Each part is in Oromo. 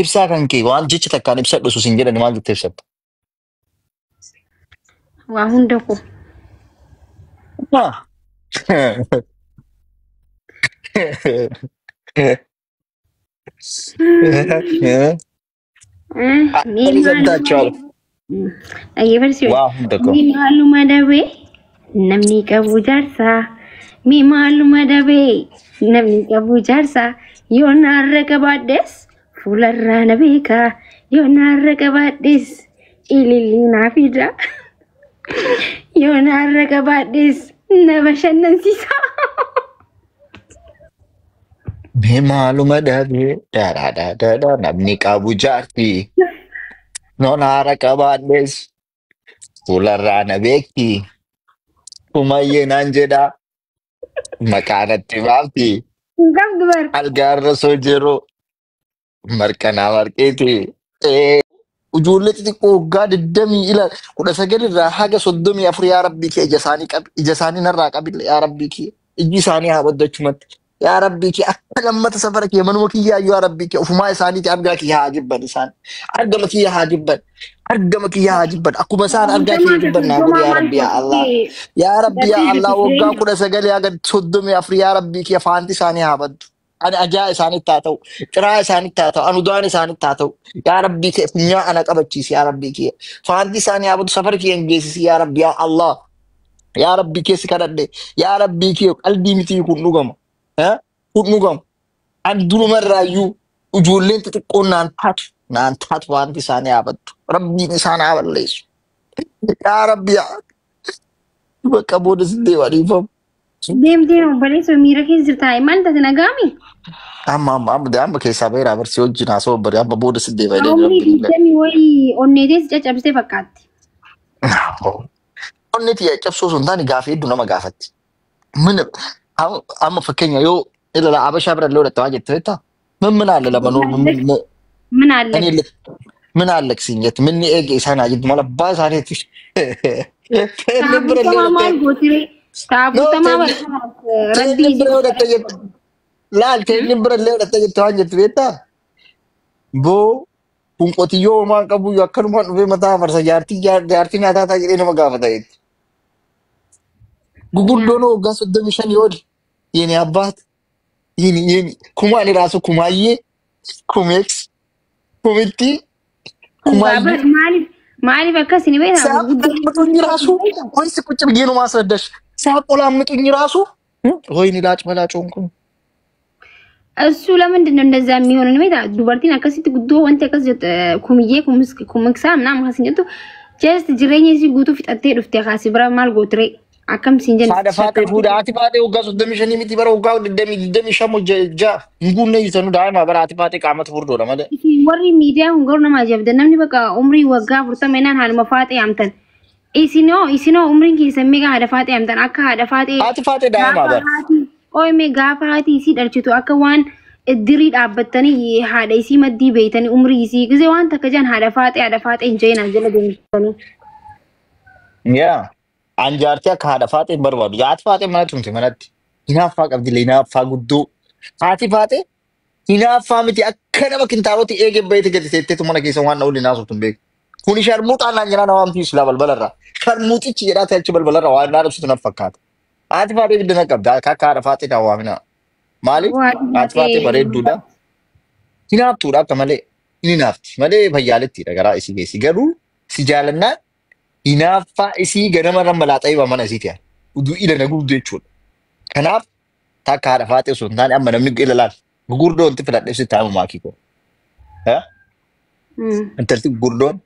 Ibsaa kan kee waan jecha takkaan ibsadhu osoo siin jedhani maal jettee ibsatta? Waa hunda koo. Haa. Mee Ani maaluma ሰምታችኋል። dhaggeeffadhu. Waa hunda koo. Mee maaluma dabee namni qabu jaarsaa. Mee maaluma dabee namni qabu jaarsaa. Yoo naarra qabaadhes fuularraa na beekaa. Yoo naarra qabaadhes ilillii naa fida. Yoo naarra qabaadhes na bashannansiisa. Mee maaluma dhabee daadhaa namni qabu jaarti. Nonaara qabaadhes fuularraa na beekti. Kumayyee naan jedhaa maqaa natti baafti. Hin qabdu bar. Algaarra soo jiru marqanaa marqeeti. Ijoollee xixiqqoo waggaa 20 ila 19 irraa haga 34, yaa rabbii kee ija isaanii qabi, ija isaanii narraa qabi, yaa rabbii kee ijji isaanii haa baddu achumatti, yaa rabbii kee akka lammata safara kee manuma kiyyaayyuu, yaa rabbii kee ofumaa isaaniiti argaa kiyya haa jibban, isaan argama kiyya haa jibban, argama kiyya haa jibban, akkuma isaan argaa kiyya Afurtamaa fi jibban naa godhi 30 yaa maal rabbii, yaa Allah, godhattee yaa rabbii, yaa fudhattee Allah, jirti waggaa jireenya. 19 haga 34, yaa rabbii kiyya faanti isaanii haa baddu. Ani ajaa isaanitti haa ta'u, ciraa isaanitti haa ta'u, anudaan isaanitti haa ta'u. Yaa rabbii kee funyaa ana qabachiisi, yaa rabbii kee. Faanti isaanii haa baddu, safara kee hin geessisi, yaa rabbii, yaa Allah. Yaa rabbii kee si kadhadhe. Yaa rabbii kee qalbii mitii kun dhugama. Eh? Kun dhugama. Ani durumarraayyuu ijoolleen xixiqqoon naan taatu, naan taatu, waanti isaanii haa baddu. Rabbiin isaan haa balleessu. Yaa rabbii yaa bakka booda si deema dhiifamu. Deemtee obboleessa miira keessa jirta. Maal taate, nagaami? Amma amma amma amma keessaa baheera barsi wajjin haasawaa bari amma booda si deema jedhee Umrii rabbiin illee. 20 wayii onneetee si caccabsitee fakkaatti. Onni tiyya cabsuu osoo hin taane gaafii hedduu nama gaafatti. Mana amma fakkeenya yoo ilala Abashaa bira illee godhatte waa jette beektaa? ምን ምን አለ ለመኖር ምን ምን አለ? እኔ ምን አለክ siin jette minni eege isaan haa jettu mala abbaa isaaniitti. Teelli bira illee Taafurtamaa maal godhatte. gootiree? No Taafurtamaa teelli rabbii teelli isii bira godhatte jette. Laal, teelli bira illee godhatte jette waan jettu beektaa? Boo kun qotiyyoo homaa hin qabu akkanumaan dhufee mataa farsa jaartii jaartii nyaataa ta'a jedhee nama gaafata jetti. Gugurdoon waggaa 35 oli. የኔ አባት የኔ የኔ ኩማን ራሱ ኩማዬ ኩሜክስ ኩምቲ ኩማዬ Maaliif maaliif akkas ni beektaa? ሲያቆላምጡኝ ራሱ ወይስ ቁጭ ብዬ ነው ማስረዳሽ? ሲያቆላምጡኝ ራሱ ወይኔ ላጭ በላጭ ሆንኩኝ። እሱ ለምንድን ነው እንደዛ የሚሆነው? Ni beektaa? Dubartiin akkasitti guddoo wanti akkas jettu kumiyyee kumiksaa ምናምን akkas jettu just jireenya isii guutuu fixattee dhufte kaasii bira maal gootiree akkam siin jennu Haadha faatee fuudha. Haati faatee waggaa 35 miti bara waggaa 25 ja'a hin guunne ibsanu daa'ima bara haati faatee qaamatu furdoodha malee. Isin warri miidiyaa kun garuu nama ajaa'ibda. Namni bakka umrii waggaa 40 innaan haadhuma faaxee amtan. Isinoo umriin keessan meeqa haadha faaxee amtan akka haadha faaxee Haati faatee daa'ima gaafa bara. Haati ooyime gaafa haati isii dhalchitu akka waan iddirii dhaabbattanii haadha isii maddii beeytanii umrii isii gisee waan takka jedhan haadha faaxee haadha faaxee hin jeenaan jala deemtanii. Yaa. An jaartii akka haadha faaxee hin barbaadu. Haati faaxee mana tumte manatti. Hinaaffaa qabdi hinaaffaa guddoo. Haati faaxee hinaaffaa miti akka nama kintaaroti eegee baheeti gadi teetteetu mana keessa waan na waliin haasoftu hin beeku. Kuni sharmuuxaan naan jedhaa nama amtii silaa balbalarraa. Sharmuuxichi jedhaa ta'e achi balbalarraa waan na arabsitu na fakkaata. Haati faaxee bidda na qabda. Akka akka haadha faaxee na waamina. Maaliif? Haadhi Haati faaxee faaxee bareedduudha. Hinaaftuudha akka malee. Hin hinaafti malee fayyaalettidha garaa isii keessi. Garuu si jaalannaan hinaaffaa isii ganama irra malaaxaa mana isii ta'an. Uduu ila na gubdu jechuudha. Kanaaf takka haadha faaxee osoo hin taane amma namni ila laal. Gugurdoo wanti filadhe si taa'u maakii koo. Intalti gugurdoon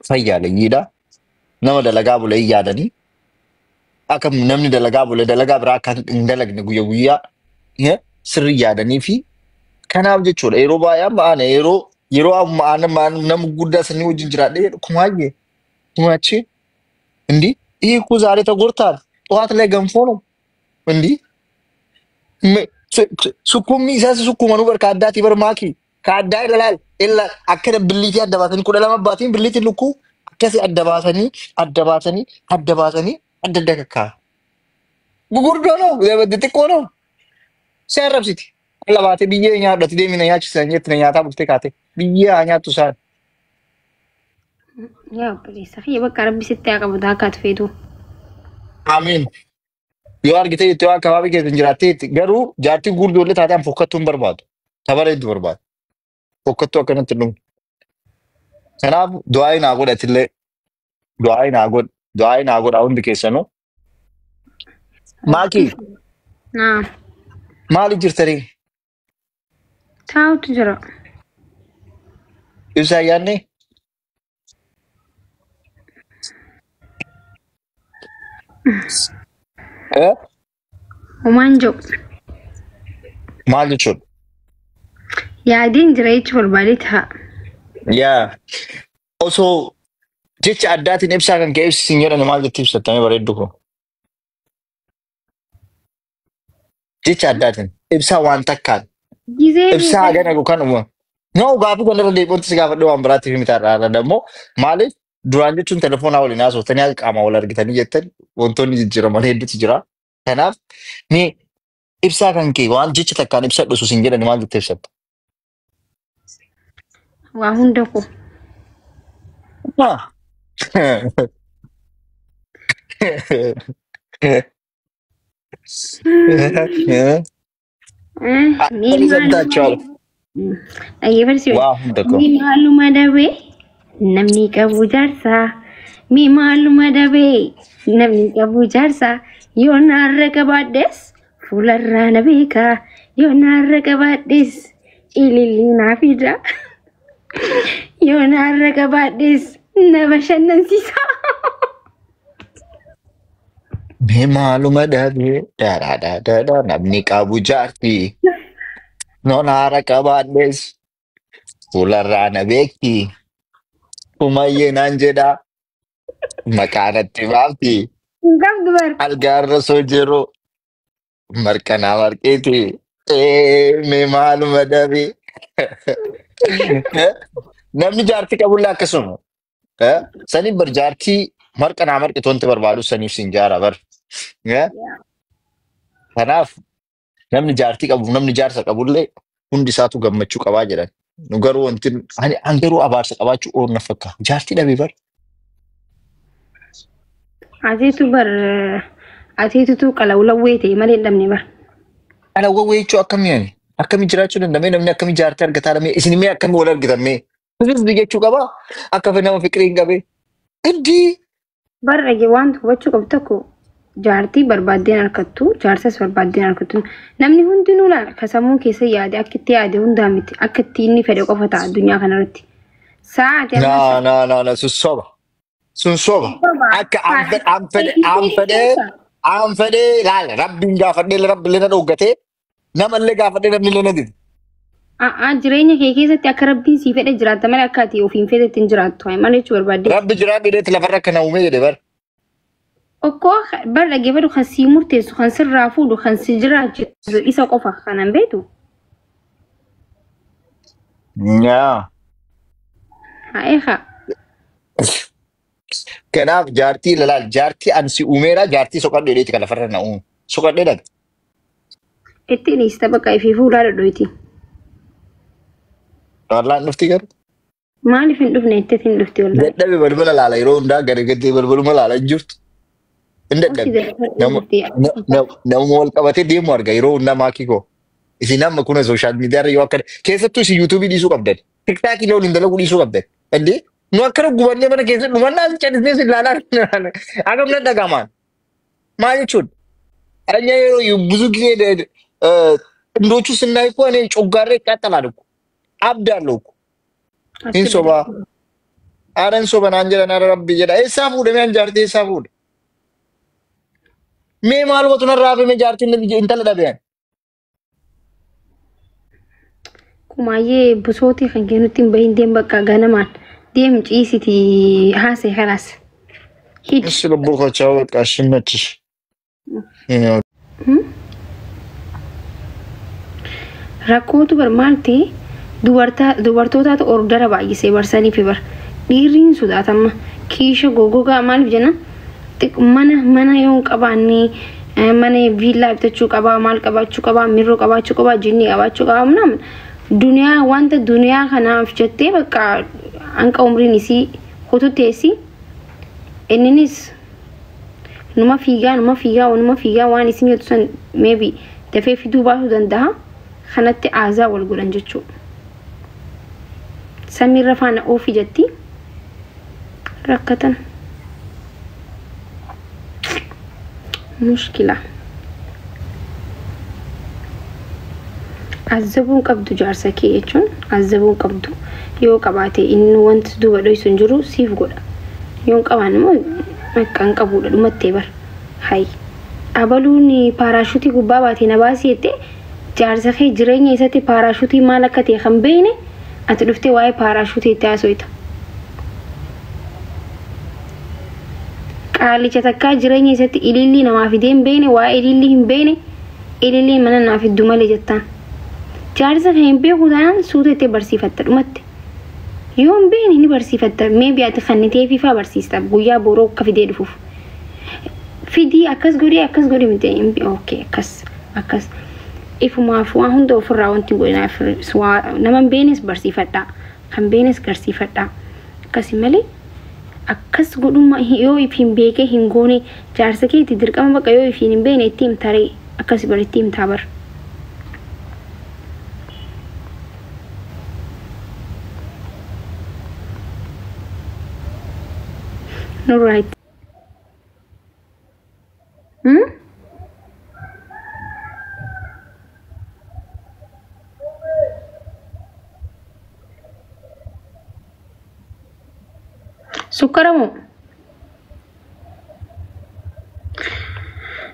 fayyaalayyiidha. Nama dalagaa bulee hin yaadanii. Akka namni dalagaa bulee dalagaa biraa akka hin dalagne guyya guyyaa sirrii yaadanii fi kanaaf jechuudha. Yeroo baay'ee amma ana yeroo amma ana nama guddaa sanii wajjin jiraadhee kumaayyee kumaachee እንዲህ ይህ እኮ ዛሬ ተጎድታል። ጠዋት ላይ ገንፎ ነው እንዲህ sukkuumni isaas sukkuumanuu bar kaaddaati bar maakii kaaddaa ilaal illa akkana billiitii adda baasanii 12 baatiin billiitiin lukkuu akkasii adda baasanii adda baasanii adda baasanii adda adda kakkaa. Gugurdoo ነው xixiqqoo ነው si arrabsiti. Alla baatee biyyee nyaadhu ati deemi na nyaachisan jetti na nyaataa bultee kaate. Biyyee haa nyaattu isaan. Yaa obboleessa kiyya bakka rabbi sitti haa qabu akka ati feetu. Amiin. Yoo argite jettee waan kabaabii keessa hin jiraatte garuu jaartiin gurguddoollee taatee an fokkattuu hin barbaadu. Tabareeddu barbaadu. Fokkattuu akkanatti hin dhumne. Kanaaf du'aa naa godhatillee du'aa naa godh du'aa naa godha hundi keessanuu. Maakii Naa maali jirtanii? taa'utu jira. Ibsaa yaadne? Homaan jiru. Maal jechuudha? Yaadeen jira jechuu barbaadee ta'a. Yaa osoo jecha addaatiin ibsaa kan ka'e ibsisin jedhani maal jetti ibsattamee bareeddu koo? Jecha addaatiin ibsaa waan takkaan Gizee ibsaa hagana yookaan uumama. No gaafii kanarra deebi'uun si gaafadhe waan biraatiif himitaadha dammoo maaliif duraan jechuun telefoonaa waliin haasoftanii qaama wal argitanii jettan wantoonni jijjiiraman hedduutu jira. Kanaaf mee ibsaa kan kee waan jecha takkaan ibsadhu osoo sin jedhani maal jettee ibsatta? Waa hunda koo. Ah. Mee Akka maaluma santaachuu dhaggeeffadhu. waa hunda koo. Mee maaluma dabee namni qabu jaarsaa. Mee maaluma dabee namni qabu jaarsaa. Yoo naarra qabaadhes fuularraa na beekaa. Yoo naarra qabaadhes ilillii naa fida. Yoo naarra qabaadhes na bashannansiisa. Mee maaluma dhabee daadhaa namni qabu jaartii. Noon haara qabaadhes fuularraa na beekti. Umayyee naan jedhaa maqaa natti baafti. Hin qabdu bar. Algaarra soo jiru marqanaa marqeeti. Mee maaluma dhabee. Namni jaartii qabullee akkasuma. Saniif bar jaartii marqanaa marqitu wanti barbaadu saniif sin jaara bar. Kanaaf namni jaartii qabu namni jaarsa qabullee hundi isaatu gammachuu qabaa jedhan. Nu garuu wanti ani an garuu abaarsa qabaachuu oolu na fakkaata. Jaartii dhabee bar. Ateetu bar ateetutu qalawlawwee ta'e malee hin dhabne bar. Ana wawwee jechuun akkamii ani? Akkamii jiraachuu danda'ame namni akkamii jaartii argataa dhamee isin mee akkamii wal argitan mee? Hizbi jechuu qabaa? Akka nama fiqirii hin qabee. Iddii. Bar dhage waan hubachuu qabdu tokko jaartii barbaaddeen harkattu jaarsas barbaaddeen harkattu namni hundinuu laala ka sammuu keessa yaade akka itti yaade hundaa miti akka itti inni fedhe qofa ta'a addunyaa kanarratti. Sa'aati amma Na na na na sun soba. Sun soba. Akka an fedhe an fedhe an fedhe laala rabbiin gaafadhee rabbiillee na dhooggatee namallee gaafadhee namni illee na dide. A'aa jireenya kee keessatti akka rabbiin sii fedhe jiraatta malee akka ati ofiin feetetti hin jiraattu. Maal jechuu barbaadde? Rabbi jiraadhu jedheetti lafarra akka na uumee jedhe bar. Okkoo bar dhaggeeffadhu kan sii murteessu kan sirraa fuudhu kan si jiraachisu isa qofa kanan beektu. Nyaa. Haa eegaa. Kanaaf jaartii lalaal jaartii an si uumeera jaartii soqadhu jedheetti kan lafarra na uume. Soqadhee dhabe. Itti dhiista bakka ifii fuulaa dhodhoyti. Wallaan dhufti garuu. Maaliif hin dhufne itti hin dhufti wallaahi. Dadhabe balbala laala yeroo hundaa gara gaddee balbaluma laala hin jirtu. Hin dadhabe. Nama wal qabatee deemu arga yeroo hundaa maakii koo. Isin amma kun sooshaal miidiyaa irra yoo akka keessattuu isin yuutuubii dhiisuu qabdan. Tiktaakii illee waliin dalaguu dhiisuu qabdan. Indee nu akkana gubannee mana keessatti dhumannaa callisnee isin ilaalaa hagam nan dhagahamaan. Maal jechuudha? እኛ ብዙ ጊዜ ጥንዶቹ ስናይ እኮ እኔ ጮጋሬ ይቃጠላል እኮ አብዳለሁ እኮ ኢንሶባ አረ እንሶባ ናንጀለ ናረ ረቢ ጀዳ ኤሳ ፉደ ሚያን ጃርቲ ኤሳ ፉደ ሜ ማልወቱ ነራፈ ሜ ጃርቲ እንተለ ደበያን Kumaayyee busootii kan kennutti hin bahin deem bakka ganamaan deem ciisitii haasee kalaas. Hid. እሺ ልቡ ኮቻው በቃ እሺ መችሽ Rakkootu bar maal ta'e dubartootaatu ordara baay'isee barsanii fi bar dhiirri hin sodaatama kiisha gogogaa maaliif jenna mana mana yoo hin qabaanne Mana viillaa bitachuu qabaa, maal qabaachuu qabaa, mirroo qabaachuu qabaa, jinnii qabaachuu qabaa, ምናምን duniyaa wanta duniyaa kanaaf jettee bakka hanqa umriin isii kututteessi. Inninis numa fiigaa, numa fiigaa, numa fiigaa, waan isin jettu san maybe dafee fiduu baasuu danda'a. Kanatti aazaa wal godhan jechuudha. Samiirra faana oofi jetti rakkatan. Mushkila. Azzabuun qabdu jaarsa kee jechuun azzabuun qabdu yoo qabaate inni wanti duuba dhoysu hin jiru siif godha. Yoo hin qabaanne immoo akka hin qabuudha dhumattee bar. Hayi. Abaluun paaraashuutii gubbaa baatee na baasii jettee jaarsa kee jireenya isatti paaraashuutii maal akka ta'e kan beekne ati dhuftee waa'ee paaraashuutii itti haasoyta. Qaalicha takkaa jireenya isatti ilillii namaa fidee hin beekne, waa'ee ilillii hin beekne, ililliin mana naa fiddu malee jettaan. Jaarsa kee hin beeku taanaan suuta itti barsiifatta dhumatte. Yoo hin beekne ni barsiifatta. Maybe ati kannitee fifaa barsiista guyyaa boroo akka fidee dhufuuf. Fidii akkas godhee akkas godhee miti, okay, akkas akkas. Ifumaaf waan hunda ofirraa wanti godhinaaf nama hin beeknes barsiifadhaa. Kan beeknes garsiifadhaa. Akkasi malee akkas godhummaa yoo ifiin beekee hin goone jaarsa keetti dirqama bakka yoo ifiin hin beekne itti himtaree akkasi bar itti himtaa bar. Nurraa itti. Sukkara moo?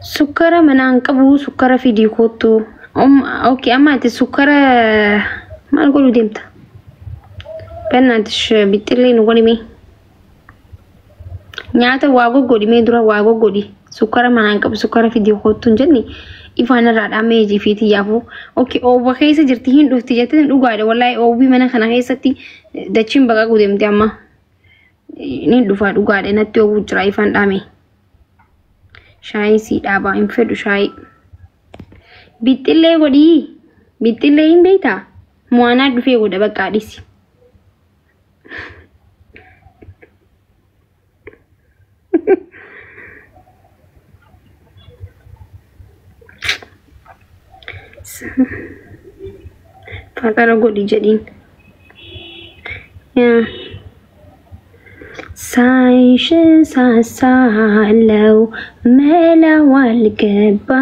Sukkara manaan qabu, sukkara fidii kottu. Okay, amma ati sukkara maal godhuu deemta? Bennaatis bixxillee nu godhime. Nyaata waa goggodhimee dura waa goggodhi. Sukkara manaan qabu, sukkara fidii kottu hin jenne ifaan irraa dhaamee jifiitii yaafuu. Okay, oowwa keessa jirti hin dhufti jettee dhugaadha. Wallaahi oowwii mana kana keessatti dachiin baqaquu deemti amma. Ni dhufa dhugaadha, natti oowwuu jira ifaan dhaame. Shaayii sii dhaabaa hin fedhu shaayii. Bixxillee godhii. Bixxillee hin beektaa? Mo'anaa dhufee godha bakka dhisi. Faxara godhi jedhiin. ሳይሽ ሳሳለው መላው አልገባኝም፣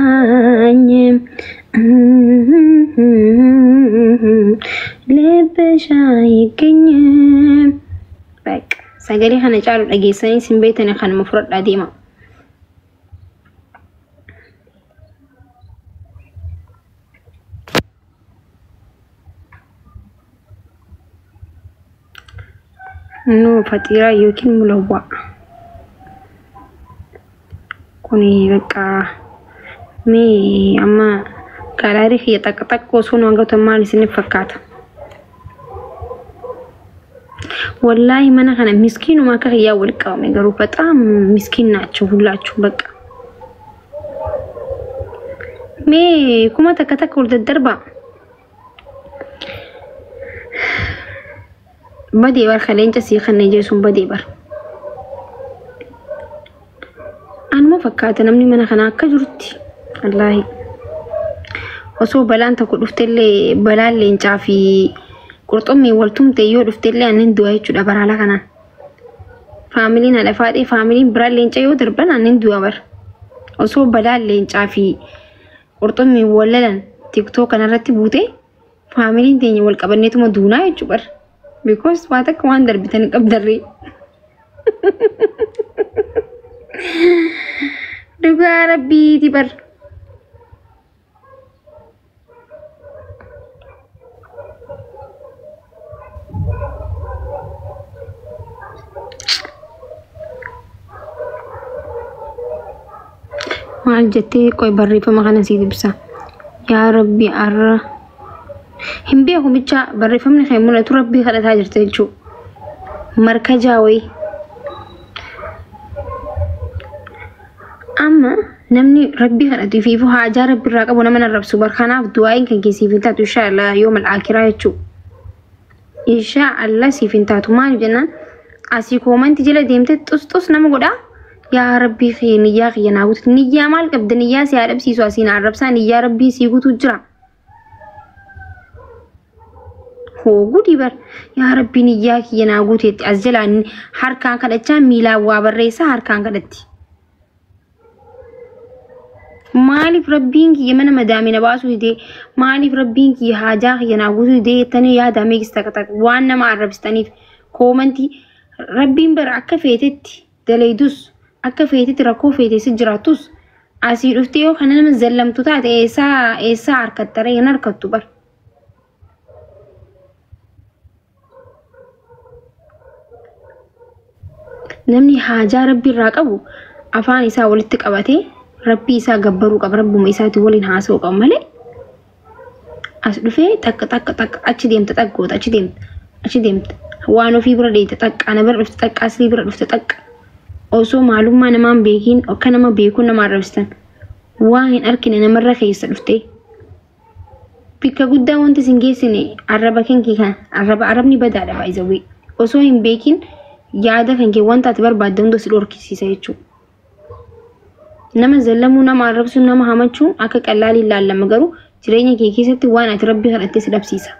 ልብሽ አይገኝም። በቃ sagalee kana caalu dhageessanii sin beektani kanuma fudhadhaa deema. Nu faxiiraa yookiin mulawwaa. Kuni bakka mee amma galaarii kiyya takka takka osoo nu hangatu maal isiniif fakkaata? Wallaahi mana kana miskiinuma akka kiyyaa wal qabame garuu በጣም ምስኪን ናቸው ሁላችሁ በቃ mee 1000 takka wal daddarbaa. Badee bar kaleenca sii kanneen jeesuun badee bar. Anuma fakkaata namni mana kana akka jirutti. Wallaahi. Osoo balaan tokko dhuftellee, balaan leencaa fi qurxummii wal tumte yoo dhuftellee annin du'a jechuudha baraala kanaan. Faamiliin haadha faadhee faamiliin biraan leenca yoo darban annin du'a bar. Osoo balaan leencaa fi qurxummii wal lalan TikTok kanarratti buute faamiliin teenya wal qabanneetuma duunaa jechuu bar. Because waa takka waan darbitan qabdarree. Dhugaa rabbiiti bar. Maal jettee qoy barreeffama kana siif ibsa. Yaa Rabbi arra. Hin beeku bicha barreeffamni kan mul'atu rabbii kadhataa jirta jechuudha. Markajaa wayii. Amma Namni rabbii kadhatu ifiifuu haajaa rabbi irraa qabu nama arrabsu bar. Kanaaf du'aa'iin kan kee siif hin taatu insha Allah yooma al-aakiraa jechuudha. Insha Allah siif hin taatu. Maaliif jennaan, asii comment jala deemtee xus xus nama godhaa. Yaa rabbii kiyya, niyyaa kiyya naa guutu. Niyyaa maal qabda? Niyyaa si haa dhabsiisu. Asiin arrabsaa niyyaa rabbiin sii guutuu jira. Hoo gudii bar, yaa rabbii niyyaa kiyya naa guuteetti as jalaa harkaan kadhachaa, miilaan waa barreessaa, harkaan kadhatti. Maaliif rabbiin kiyya mana madaamina baasuu didee? Maaliif rabbiin kiyya haajaa kiyya naa guutuu didee jettanii yaada meeqis takka takka waan nama arrabsitaniif comment? Rabbiin bara akka feetetti daleeydus, akka feetetti rakkoo feete si jiraattus, asii dhuftee yoo kana nama zallamtu taate eessaa eessaa harkattaree? Hin harkattu bar. Namni haajaa rabbi irraa qabu afaan isaa walitti qabatee rabbii isaa gabbaruu qaba, rabbuma isaatii waliin haasa'uu qaba malee as dhufee takka takka takka achi deemta, xaggoota achi deemta, achi deemta, waan ofii bira deemta, takka ana bira dhufte, takka asii bira dhufte, takka osoo maalummaa namaan beekiin akka nama beekuun nama arrabsitan waa hin argine namarra keessa dhuftee. Bikka guddaa wanti isin geessine arraba kenkee kana. Arraba, arrabni badaadha baay'izawwee. Osoo hin beekin yaada kan kee wanta ati barbaadde hunda si dhorkisiisa jechuudha. Nama zallamuu, nama arrabsuu, nama hamachuun akka qallaalii ilaallama, garuu jireenya kee keessatti waan ati rabbii kadhattee si dhabsiisa.